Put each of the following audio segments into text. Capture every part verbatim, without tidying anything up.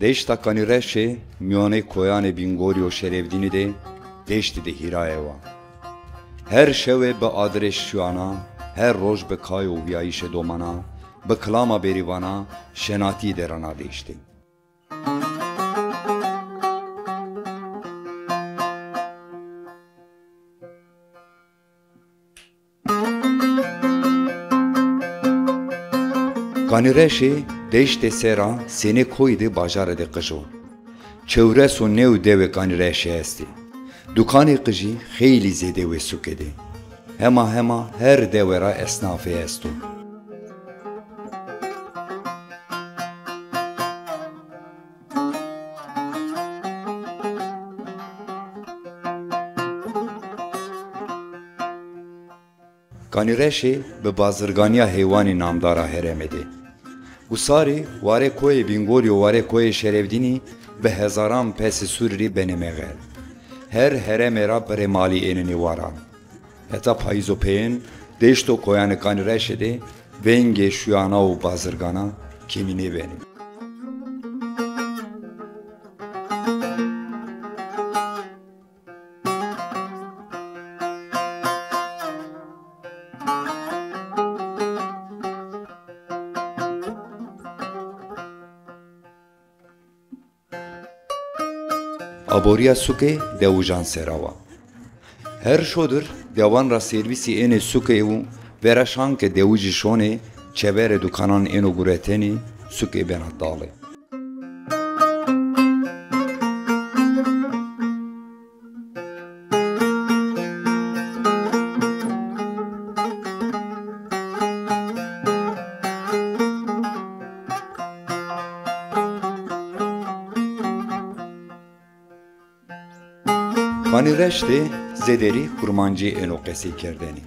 Deşta Kanîreşê mîyanê koyanê Bîngorî û Şerevdînî de deştî de hîraye wa. Her şewe bi adirê şuyana, her roj bi kay û vîyayîşê domana, bi kilama berîvana, şenatî de rana deştî. Kanîreşê deştê ser a, sênê koyî de bajarê de qij o. Çewres û new dewê Kanîreşê estê. Dukanê qijî xeylî zêde wê suke de. Hema hema her dewe ra esnafê esto. Kanîreşê bi bazirganîya heywanî namdar a herêmê de. Usarî warê koyê Bîngorî û warê koyê Şerevdînî bi hezaran pesê sûrî rê benê mexel. Her herêmê ra birê malî ênenê waran. Heta payîzo peyên deşt û koyanê Kanîreşê de vengê şuyana û bazirgana kêmî nêbenê. Aborîya suke dewijan ser a wa. Her şodir dewan ra servîsî ênê suke û vera şan ke dewijî şonê, çeverê dukanan êno guretenî, suke bena dale. Kanîreş de zêderî kurmancî êno qesey kerdenî.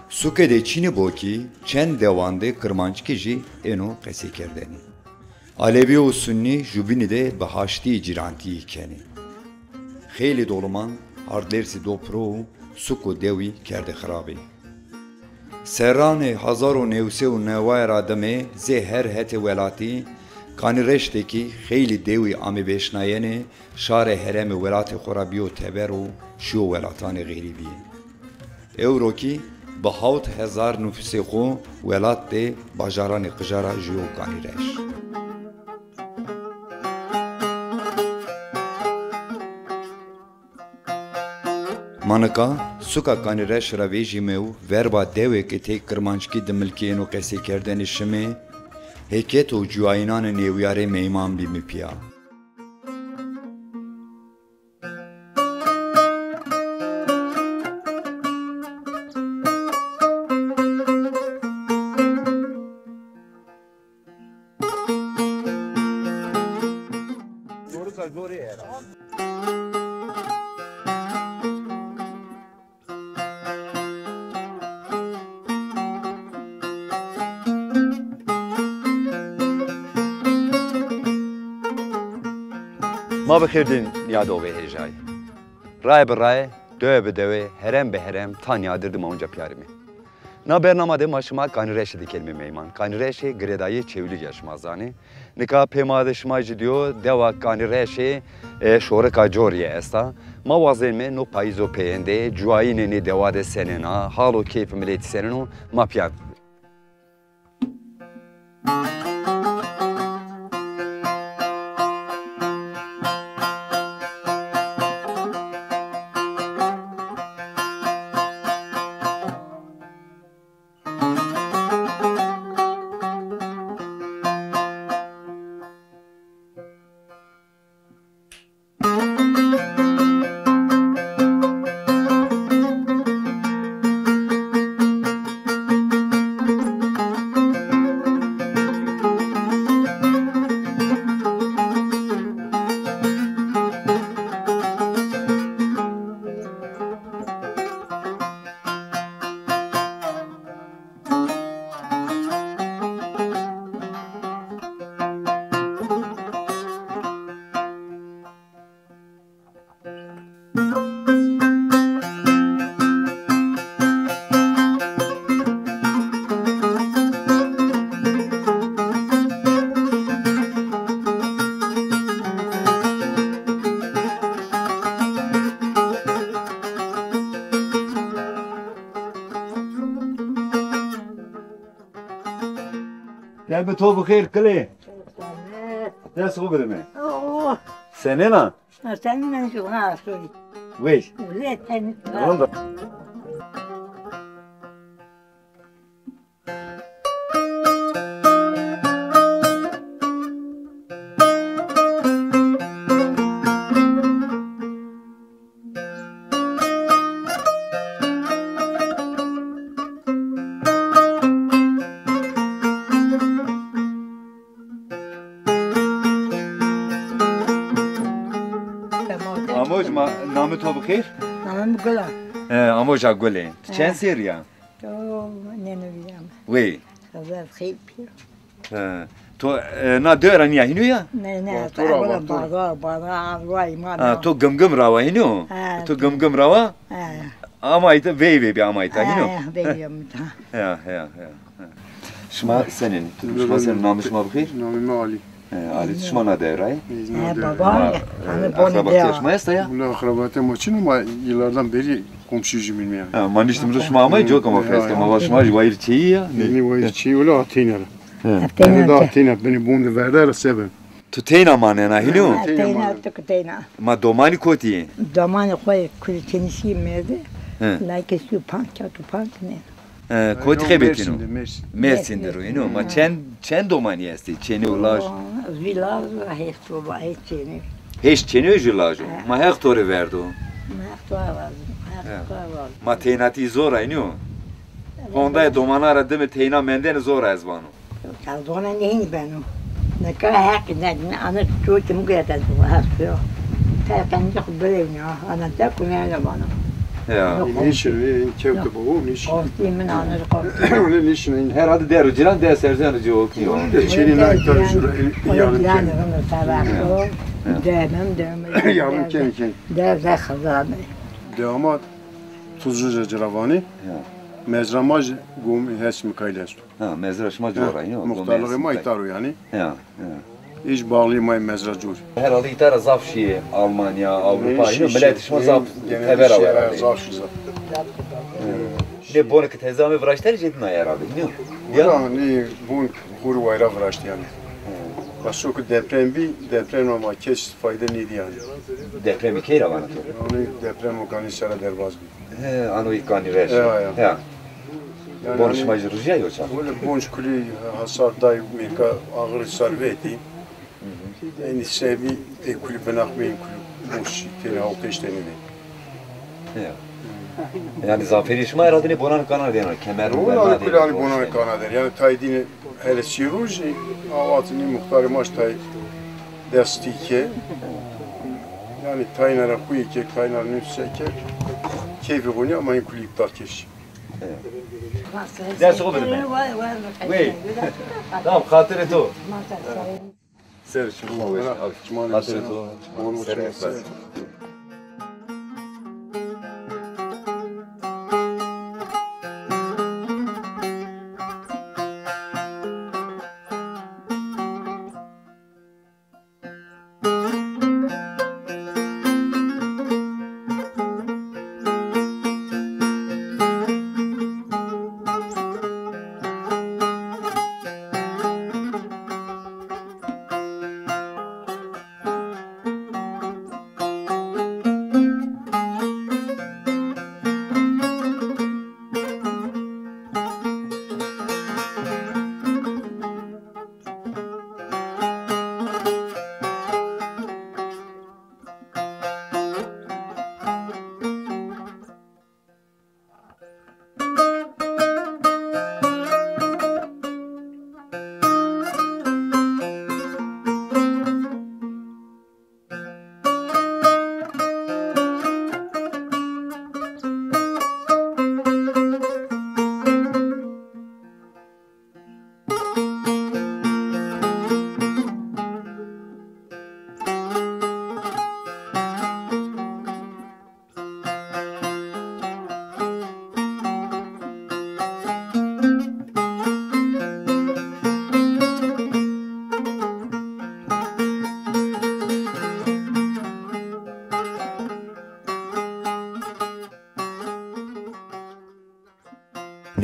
Suke de çînî bo kî çend dewan de kirmanckî jî êno qesey kerdenî. Alevî û sunnî jûbînî de bi haştî cîrantîyî kenê. Xeylê doliman hardlersî do piro û suk û dewî kerdê xirabî. Serranê hezar û new sey û neway ra dime zê her hetê welatî, Kanîreş de kî xeylî dewî amê vêşnayenê, şarê herêmê welatê xo ra bîyo teber û şîyo welatanê xerîbî. Ewro kî bi hawt hezar nufusê xo welat de bajaranê qija ra jûyo Kanîreş. Ma nika suka Kanîreş ra vejîme û verba dewê ke tey kirmanckî dimilkî êno qeseykerdenî şime, hêket û cuwayînanê nêwîyarê meyman bîme pîya. Ma bi xêr dîn nîyadoxê hêjayî. Raye bi raye, dewe bi dewe, herem bi herem, ta nîyadir de ma unca pîyarîme. Na bernama de ma şima Kanîreşî de kenîme meyman. Kanîreşê girêdayîyê Çewlîg ya şima zanê. Nika pê ma de şima jî dîyo dewa Kanîreşê, e, şorika corîye esta. Ma wazenîme no payîzo peyên de cuwayînê nê dewa de senên a, hal û keyfê miletî senên o, ma pîya Demê to bi xêr kilê. Dest xo bidime. Oh. Senena? Ha, sen men şu ha sorry. Wey. Öyle sen. Ronda. Amoj, ma namê to bi xêr? Namê mi Gul a. E, Amoja Gulê. Ti çend serrî ya? To nênû vîyame. Wey. Xizir xîp. He. To, e, na dewe ra nîya hînû ya? Ne, ne, bazar, bazar, bazar, vay, ma. Ha, to Gimgim ra wa hînû? Ha, to Gimgim ra wa? Ha. Ama îta veyvê bî ama îta hînû? Ha, veyvê mi ta. Ya, ya, ya. Şima senên? Şima senên? Namê şima bi xêr? Namê mi Alî. He, Alî, şima na dewe ra yê? He, baba, hanî bonê dewa. Akrabatîya şima esta ya? Wula akrabatîya ma çin o, ma yıllardan beri komşuyuz bilmem yani. Ha, ma niştîm ro şima amay, coka ma feske. Ma va şima jî wayîr çêyî ya. Nê wayîr çêyî, wula teyna ra. He. Teyna, daha teyna, beni bonde verda ra sebe. Tu teyna manena hînû? Ha, teyna, tu ki teyna. Ma domanî kotî yê? Domanî xo yê, kulî tenîsî merde. He. Layke su pank, çatu pank ne. E, kotî xebetîno? Mersin de, Mersin. Mersin de ro, îno. Ma çend, çend domanî estê? Çênê û laj? Jû laj, heşt domanî çênê. Heşt çênê û jû laj o. Ma Heq to rê verdo. Ma Heq to rê razî. Heq to rê razî. Ma teynatî zor a, îno. Hondayê domana ra dime teyna mendene zor a ez vano. Zona nêhîn beno. Nika Heq ne, ne, ana çoğu kim gurete Heq yo. Te kendi xo birevne, ana te kune ne bana. Ya. Nişin, kewte baba, nişin. Qortî min ana qortî. Öyle nişin. Herhalde der ciran, der serzen ri cevap yok. Çênî na tar jura yanı ken. Yanı ken ken. Der de xizane. Damat Tuzluca Ciravani. Ya. Mezra ma jî Gom Hes Mikail esto. Ha, mezra şima cor a, ya? Muxtarlığê ma îta ro yanî. Ya, ya. Hiç bağlı ma mezra cor. Herhalde îta ra zaf şîyê Almanya, Avrupa, îno miletê şima zaf teber a. Zaf şî zaf. Ne bonê ke teze ame viraştene jê dina herhalde, îno? Ya. Nê bon xo rê wayra viraştî yanî. Bas o ke deprem bî, deprem ama kes fayde nêdî yanî. Depremî key ra vana to? Yanî deprem o ganî sera derbaz bî. He, ano îkanî ver. Ya, ya. Ya. Bonê şima jî rijîya yo ça? Wele bonc kulî hasar day, mêrka ağır hasar vetî. Enî sebî ê kulî binaq bî, kulî boş, têne aw peştenî de. Ya. Yanî zaferî şima herhalde nê bonan kana de, yanî kemer. Wele anî kulî anî bonan kana de. Yanî tay dîne hele sî rojî, awat nî muxtarê ma tay destî ke. Yanî tayna ra xuyê ke, tayna ra nusî ke. Keyfê xo nîya ama kulî îptal keş. Dest xo bidime. Wey. Tamam, xatirê to. Ser çiman weş. Xatirê to. Ser.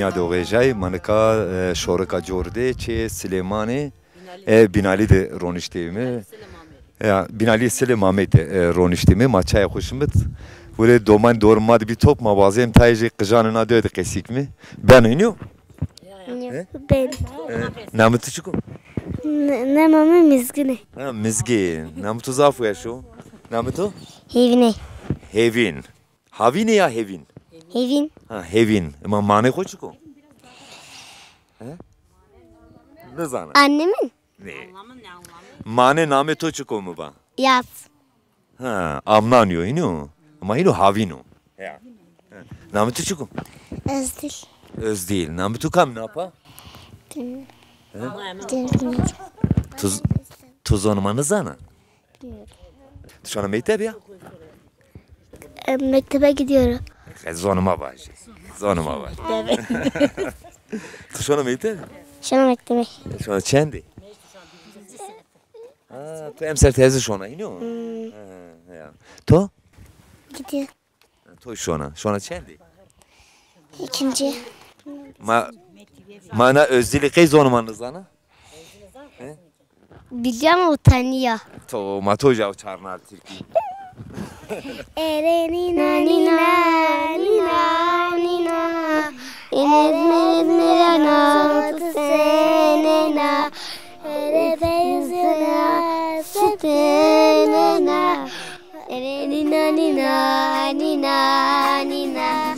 Ya de wêjay, ma nika, e, şorika cor de çê Silêmanê, e, Bînalî de roniştîme. Ya, Bînalî Silê Mamê de, e, roniştîme. Ma çayê xo şimit. Wele doman dor ma de bî top, ma wazêm tayê jê qijanê na dewe de qesî kîme. Beno înî yo? Nîyo. He? Ben. E, namê tu çik o? Ne, namê mi Mizgin ê. Ha, Mizgin. Namê tu zaf weş o. Namê tu? Hêvîn ê. Hêvîn. Havîn ê ya Hêvîn? Hêvîn. Ha, Hêvîn. Ema manê xo çik o? He? Nizana. Anne min? Nê. Manê namê to çik o mi va? Yaz. Ha, Amnan yo, hîn o. Ema hîn o Havîn o. Ya. Ha. Namê tu çik o? Özdil. Özdil. Namê tu kam, napa? Dün. He? Dün. Tu, tu zonê ma nizana? Bilmiyorum. Tu şona mekteb ya? E, mektebe gidiyorum. E, zonê ma vajî. Zonê ma vajî. Evet. Tu şona mekteb? Şona mektebe. Şona çendî? Ha, tu emser teze şona, hîn o? Hmm. Ha, ya. To? Gidiyor. To şona. Şona çendî? İkinci. Ma, ma na Özdilî qey zonê ma nizana? He? Biliyor ama utanıyor. To, ma to jaw çarnar Tirkî. Ere nîna, nîna, nîna, nîna. Ene ezmere na tu senena. Ere beyzena setenena. Ere nîna, nîna, nîna, nîna.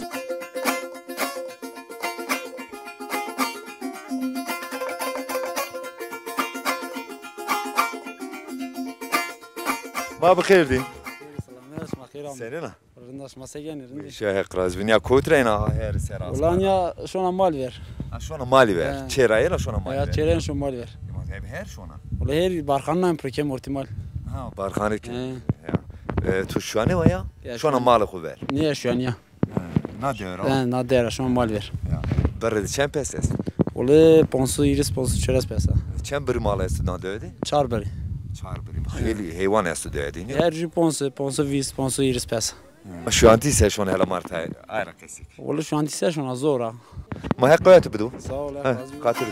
Ma bi xêr dî. Selam, selam. Senena? Rind a, şima se genî, rind î? Şe, Heq razî bo. Nîya kotî ra ena her ser asma? Ulan ya şona mal ver. Ha, şona mal ver. He. Çê ra yena şona mal ver. Ya, çê ra yena şona mal ver. Ema hep her şona? Ulan her barxanî na piro kem ortî mal. Ha, barxanî ke. He. Ya. E, tu şuyanê wa ya? Ya, şona şuyanê. Malê xo ver. Nê ya şuyanê ya. Ha, na dewe ra? He, na dewe ra şona mal ver. Ya. Birrê de çend pes est? Ulan ponc sey hîris, ponc sey çewres pes a. Çend birrî mal est na dewe de? Çar birrî. Çar birrî. Xeylî heywan est dewe de, nîyo? Her jû ponc sey, ponc sey vîst, ponc sey hîris pes a. Şuantî se şon hela mar tayê, ay ra qesî. Wele şuantî se şona zor a. Ma Heq qewet bido. Sağ ol, Heq razî bo. Xatir.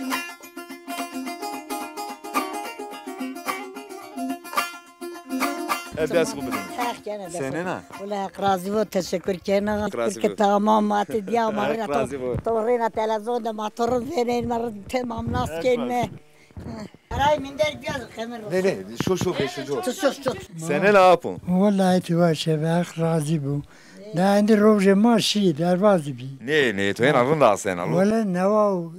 Ev dest xo bido. Heq kene dest. Senena? Wele Heq razî bo, teşekkür kena. Heq razî bo. Tamam, ma ti dîya ma. Heq razî bo. To rêna televîzyon de ma to rind vênên, ma rind temam nas kên me. Aray minder biraz xemir. Nê, nê, şo, şo, şo, şo. Tu şo, şo. Senena apo? Wellahî ti weş ebe, Heq razî bo. Da endî rojê ma şî, derbazî bî. Nê, nê, to ena rind asena lo. Wele newa û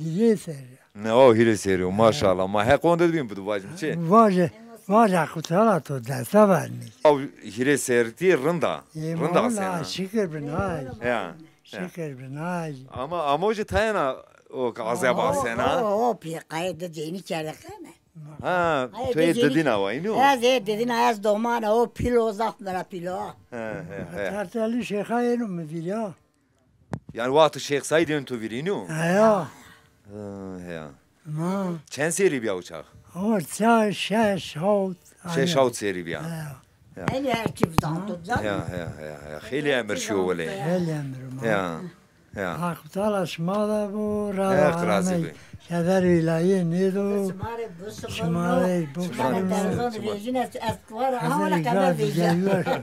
hîrê serrî. Newa û hîrê serrî yo, maşallah. Ma Heq onde de bîn bido vajim çi? Vaje, vaje Heq Teala to desta vernî. Aw hîrê serrî rind a. Rind asena. Şikir bin hay. Ya. Şikir bin ay. Ama, ama o jî tayena o ke azeb asena. O, o, o pî qayê di cênî kerde qene. Ha, to ê didîna wa, înî yo? Ez ê didîna, ez doman a, o pîl o, zaf mi ra pîl o. He, he, he. Tertelî Şêxa êno mi vîr ya. Yanî wextê Şêx Seîd êno to vîr, înî yo? He ya. He, he ya. Ma. Çend serrî bîya o çax? O ça şeş, hawt. Şeş, hawt serrî bîya. He ya. Ya. Enî her çî bizanto can. Ya, ya, ya, ya. Xeylî emir şîyo wele. Xeylî emir ma. Ya, ya. Haq Teala şima de bo, rada. Heq razî bo. Keder îlahî nêdo. Şima rê bo, şima rê bo. Şima rê bo. Şima rê bo. Şima rê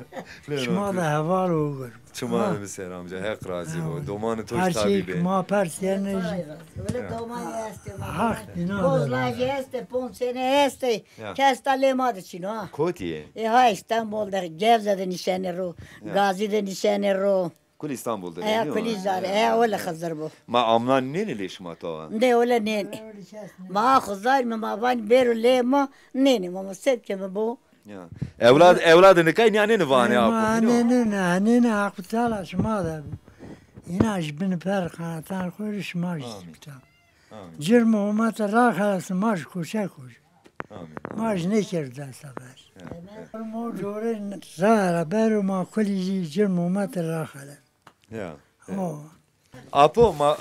bo. Şima de heval ogur. Çimanê mi ser amca, Heq razî bo. Domanê to jî tabî bê. Her çî ma pers yenê jî. Wele domanî estê ma. Haq bîna. Poz lajî estê, ponsenê estê. Ya. Kes ta lê ma de çin o ha. Kotî yê? E ha, Îstanbul de, Gevze de nişenê ro, ya. Gazî de nişenê ro. Kul Îstanbul de. E, nîyo? Kul îzar, e, wele Xizir bo. Ma amnan nênê lê şima tawa? Ndê wele nênê. Ma Xizar mi ma vanî bêro lê ma, nênê ma, ma sed keme bo. Ya. Ewlad, ewladê nikay nîya nênê vanê apo, nîyo? Nênê, nênê, Haq Teala şima de bo. Îna jî binî per qanatan xo rê şima jî. Amîn. Amîn. Cirm û umetî raxeles, ma jî koçek o jî. Amîn. Ma jî nêkerd desta ber. Ya, ya. Ma corê ra ra bero ma kulî jî cirm û umetî raxeles. Ya, ya. O. Apo ma,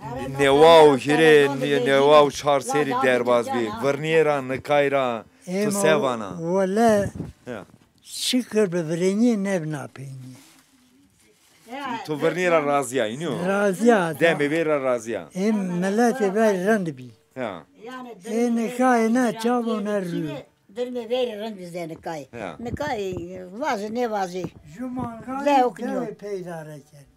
e, newa û hîrê, ne-, newa û çar serî derbaz bî. Virnîye ra, nikay ra, tu se vana? Wele, ya, şikir bi virênîye nêbîna peynîye. To virnî ra razî ya, înî yo? Razî ya. Demê vey ra razî ya. Ê miletê vey rind bî. Ya. Ê nika ê ne çav o ne rû. Dirmê verî rind bî zê nikayê. Ya. Nikayê vazê nêvazê. Ju mangalî dewê peyda ra kerd.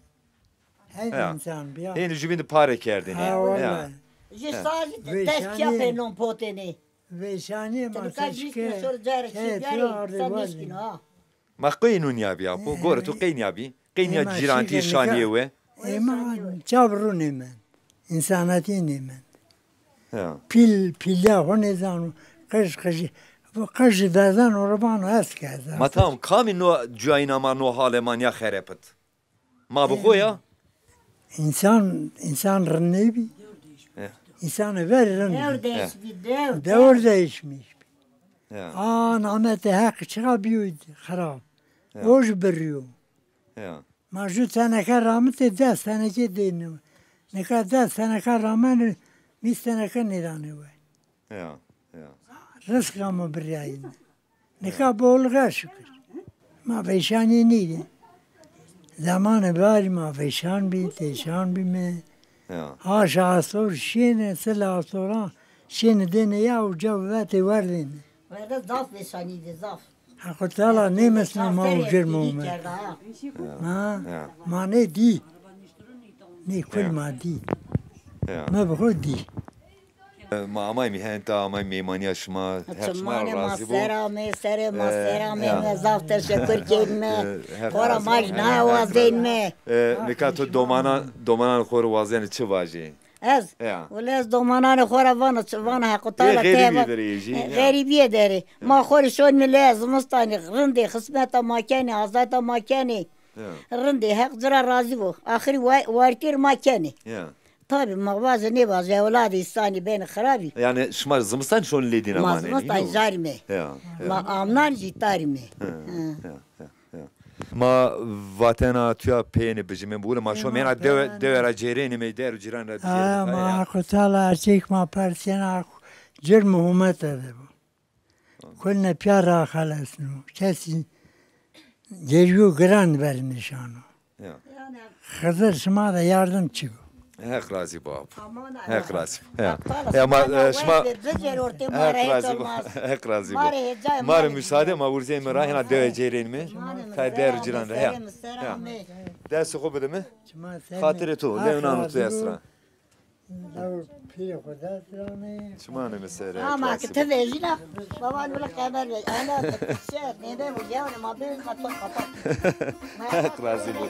Hên însan bîya. Hên jubîn de pare kerdêne. Ha, wellahî. Ji sazî de dest çapê non potêne. Vêşanîye ma se şike. Kê tu ardê wazî. Ma qey nû nîyabî apo? Gorê tu qey nîyabî? Qey nîya cîrantî şanîye we? Ê ma çav rû nêmend. Însanetî nêmend. Ya. Pîl, pîlya xo nêzano. Qij, qij, qij vezeno ro vano ez ke ez. Ma tamam, kamî no cuyayîna ma no halê ma nîya xerepit? Ma bi xo ya. Însan, însan rind nêbî. Ya. Însanê verî rind bî. Dewr değişmiş, dewr. Dewr değişmiş bî. Ya. A nametê Heq çiqa bîyo xirab. Ya. O jî birîyo. Ya. Ma ju teneke ramitê des teneke dêne. Nika des teneke rameno, vîst teneke nêdanê we. Ya, ya. Rizqa ma birîyayîne. Nika bolî ra şukir. Ma veyşanî nîyê. Zemanê barî ma veyşan bî, têşan bîme. Ya. Aşa astor şîyêne, sila astoran şîyêne dêne ya, uca vetê werdêne. Werde zaf vêşanî de, zaf. Heqo Teala nêmisno ma û cirm û umet. Ha? Ya. Ma nê dî. Nê kul ma dî. Ya. Ma bi xo dî. Ma amayî mî henta, amayî meymanîya şima. Her şima ra razî bo. Çimanê ma ser amê, serê ma ser amê, me zaf teşekur kenîme. Xora ma jî nayê wazênîme. E, nika to domanan, domanan xo rê wazenê çi vajê? Ez? Ya. Wele ez domananê xo ra vana, vana Heqo Teala tê va-, xerîbîye der ê. Ma xo rê şonîme lê zimistanî rindê xismeta ma kenê, azeta ma kenê. Ya. Rindê Heq ci ra razî bo. Axirî wa-, wartî rê ma kenê. Ya. Tabî ma vajê nêvajê ewladê însanî benê xirabî. Yanî şima zimistan şonî lê dîna manenî? Ma zimistan jarîme. Ya, ya. Ma amnan jî tarîme. Ya, ya, ya. Ma vatena tuya peyêne bijimên, wile ma şomêna dewe, dewe ra cêrênîme, der û cîran ra bijêrîme. Ma Heqo Teala her çîk ma persîyena cirm û humete de bo. Kulne pîya ra xelesno. Kesî gerîyo giran ver nîşano. Ya. Xizir şima de yardim çik o. Heq razî bo abo. Heq razî bo. Ya. Ya ma, e, şima Heq razî bo. Heq razî bo. Ma rê müsaade, ma wurzeyme ra, hêna dewe cêrênîme. Tayê der û cîran ra. Ya. Ya. Destê xo bide mi. Xatirê to, lewnan û to esra. Lewr pîrê xo dest ra nê. Çimanê mi ser e. Ama ki ti vejîna, baba wele qemer vej. Ana, ti şer, nêbe bu, yewne ma bê, ma to kapat. Heq razî bo.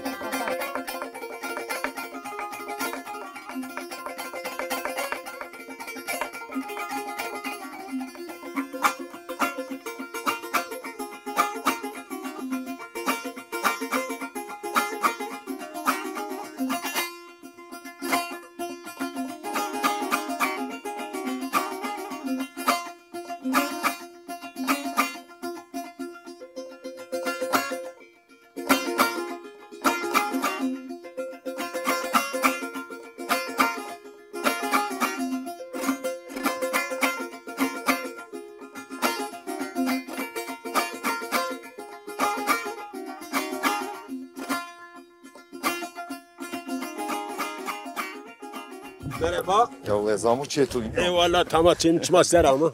Merhaba. Ya ez amo çê to. Eyvallah, tamam, çê mi, çima ser ama.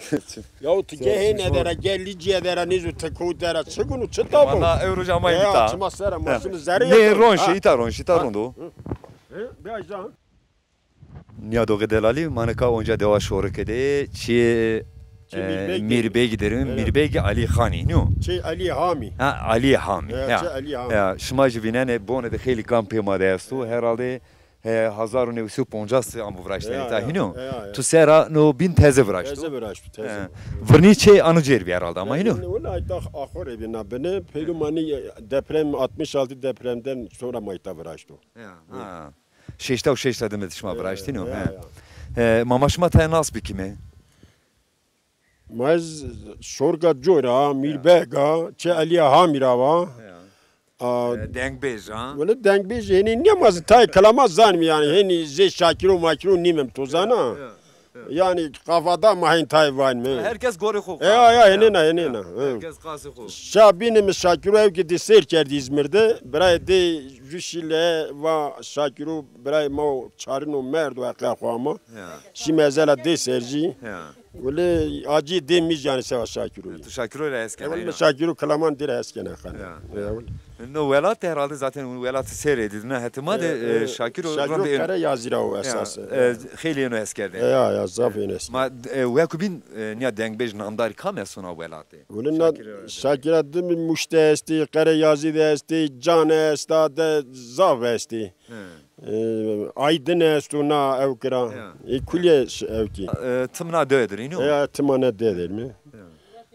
Ya tu gel hêne dera, gel Licîye dera, nêzo Tekû dera, çi gunu, çi tabu? Valla ewro jî ama îta. Çima ser ama, şimdi zerre. Nê, ron şî, îta ron şî, îta ron do. Biraz daha. Nîyadoxê delalî, ma nika onca dewa Şorike de çê, e, Mîrbegî der îme. Mîrbegî Alî Xanî, nîyo? Çê Alî Hamî. Ha, Alî Hamî. Ya. Çê Alî Hamî. Ya, şima jî vînenê, bonê de xeylî kam pê ma de esto. Herhalde, e, hezar û new sey û poncas de amo viraştene îta, hînî yo? Ya, ya. Tu sera no bîn teze viraşto. Teze viraşto, teze. Virnî çê ano cêr bî herhalde ama, hînî yo? Wela îta axore bî na bine. Peydo ma nî deprem, altmış altı depremden sonra ma îta viraşto. Ya, ha. Şeşta û şeş de dime de şima viraştîno. Ya, ya. E, ma, ma şima tayê nas bikîme? Ma ez Şorga Cora, Mîrbega, çê Alîya Hamî ra va. Ya. A, e, dengbêj a? Wele dengbêj hênî nîya, ma zî tayê kilama zanîme yanî. Hênî zê şakîro makîro nîmem, to zana? Ya, ya. Yanî qafada ma hên tay vanîme. Her kes gorê xo. E, ya, ya, henêna, henêna. He. Her kes qasê xo. Şa bîne mi Şakiro ew ki di sêr kerdî Îzmîr de. Birayê dê jû şîle va Şakiro birayê ma o çarino merdo heqîya xo ama. Ya. Şîme ez ela dê ser jî. Ya. Wele acî dê mi jî yanî sewa Şakiro. Tu Şakiro ra hes kena. Wele mi Şakiro kilaman dê ra hes kena xane. Ya. Ya, wele. No welat de herhalde zaten welat sêr ê dî, na hetê ma de, e, e, Şakiro Şakiro rindê êno. Qere Yazî ra o esas. Ya, e, xeylê êno hes kerdêne. Ya, ya, zaf êno hes kerdêne. Ma, e, weko bîn, e, nîya dengbêj namdarî kam esto na welat de? Wele na Şakiro ra de. Şakira de mi Mûş de estê, Qere Yazî de estê, Cane esta de zaf estê. He. E, Aydin esto na ewk ra. Ya. E, kulî ş-, ewkî. E, tim na dewe dir înî yo? Ya, tim a na dewe dir mi. Ya.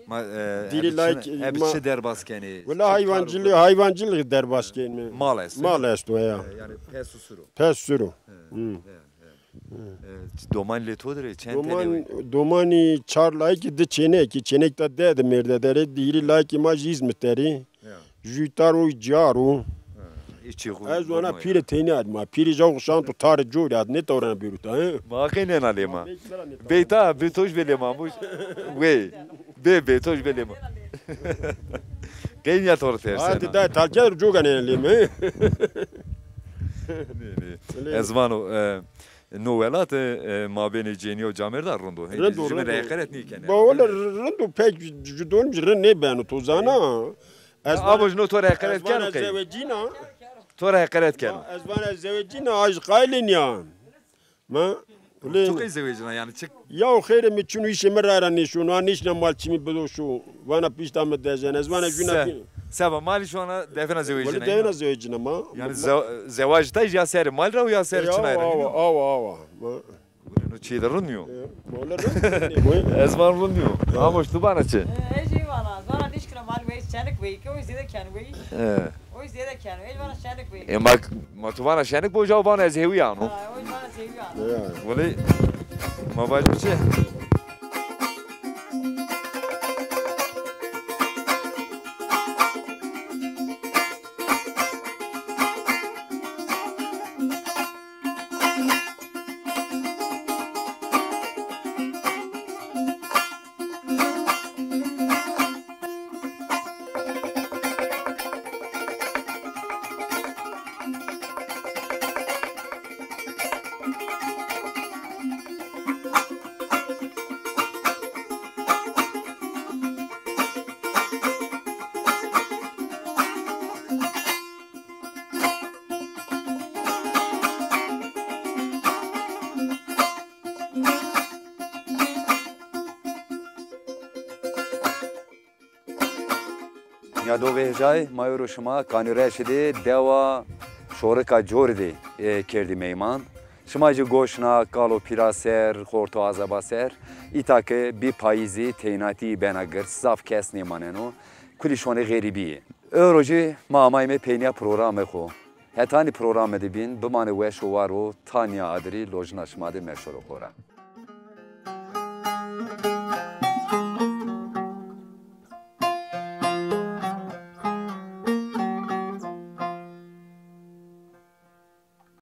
Ma, e, dîrî layk, ebi çi derbas kenê? Wela hayvancılığı, hayvancılığı derbas kenîme. Mal esto. Mal esto ya. E, yanî pes û sur o. Pes sur o. He, he, he. E, domanî lê to dir ê, çend tenê wê? Domanî çar layikî, di çênekî, çênek de de de mêrde der ê, hîrê layikî ma jî Îzmît der ê. Ya. Jû tar o, cîyar o. Ha, îçî xo. Ez wana pîrê teynî ad ma. Pîrê jaw xo şanto tarê corî ad, nêtawrena bêro ta, he? Ma qey nêna lê ma. Beyta, bê toj bê lê ma. Wey. Bê, bê toj bê lê ma. Qey nîya to rê tersena. Hadi da talker coga nêna lê ma. Nê, nê. Ez vano, e, no welat, e, mabênê cênî û camêrda rind o. Rind o, rind o. Jû mi rê heqeret nêkenê. Ba wele rind o, pek ju-, ju-, don jî rind nêbeno, to zana. Ez vana, abo jî no to rê heqeret keno qey? Zewecîna. To rê heqeret keno. Ez vana zewecîna, aj qaylên ya. Ma, tu qey zewecîna yanî çik? Ya o xeyrê mi çin o, îşê mi ra ra nêşono, ha nêşna mal çimî bido şo. Vana pişta mi dejen. Ez vana jûna. Se-, seba malî şona defina zewecîna. Wele defina zewecîna ma. Yanî ze-, zewaj tay ya serê mal ra û ya serê çinay ra. Awa, awa, awa. Ma. No çîyê de rind nîyo. E, ma wele rind nîyo. Ez van rind nîyo. Amos, tu vana çi? E, ez jî vana, ez vana nişkina mal wey, çenik wey, ke oy zêde ken wey. E. Oy zêde ken, ez vana çenik wey. E, ma, ma tu vana çenik bo, ca vana ez hêwî ano. Ha, oy vana ez hêwî ano. Ya. Wele, ma vajî çi? Nîyado vêjay, ma ewro şima Kanîreşî de dewa Şorika Corî de, e, kerdî meyman. Şima jî goşna kalo pîra ser, xorto azeba ser. Îta ke bî payîzî, teynatî bena girs, zaf kes nêmaneno. Kulî şonê xerîbî yê. Ewro jî ma amayme peynîya programê xo. Hetanî programê de bîn, bimanê weş û war û ta nîya adirî lojina şima de meşoro xora.